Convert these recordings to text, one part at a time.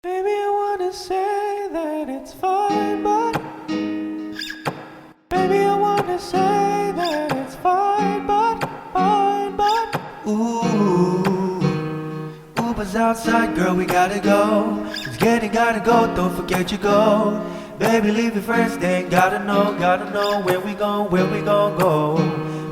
Baby, I wanna say that it's fine, but baby, I wanna say that it's fine, but fine, but ooh, Uber's outside, girl, we gotta go. It's getting gotta go, don't forget you go. Baby, leave your friends, they ain't gotta know where we gon' go.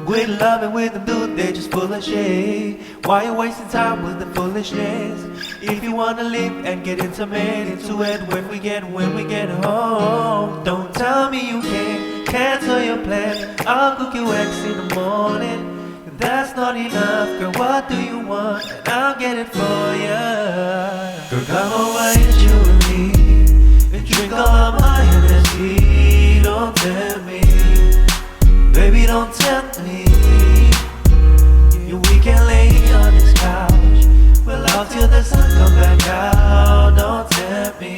Quit loving with them dude, they just full of shit. Why you wasting time with the foolishness? If you wanna live and get intimate, into it when we get home. Don't tell me you can't cancel your plans. I'll cook you eggs in the morning. If that's not enough, girl, what do you want? And I'll get it for ya. Girl, come over, it's you and me, and drink all of my energy. Don't tempt me, baby, don't tempt me. Yeah, we can lay on this couch. We'll love till the sun come back out. Don't tempt me,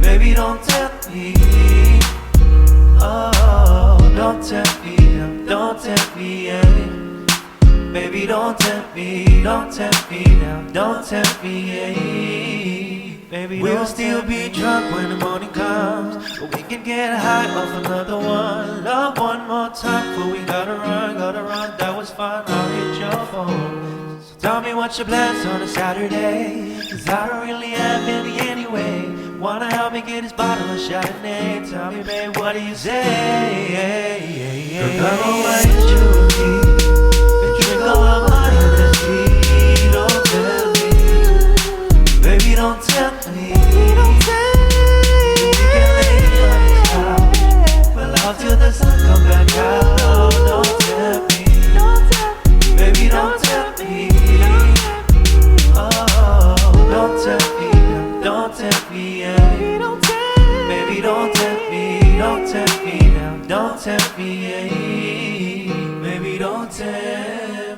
baby, don't tempt me. Oh, don't tempt me, now, don't tempt me, yeah. Baby, don't tempt me, don't tempt me now, don't tempt me, yeah. Baby, we'll still be drunk when the morning comes, but we can get high off another one. Love one more time, but we gotta run, gotta run. That was fun, I'll hit your phone. So tell me what your plans on a Saturday, 'cause I don't really have any anyway. Wanna help me get this bottle of Chardonnay? Tell me, babe, what do you say? Girl, come over, it's you and me, and drink all of my energy. Don't tempt me, baby, don't tempt me. We can lay on this couch. We'll love till the sun come back out. Don't tempt me, baby, don't tempt me. Oh, don't tempt me, don't tempt me, yeah. Baby, don't tempt me, don't tempt me now, don't tempt me, yeah. Baby, don't tempt.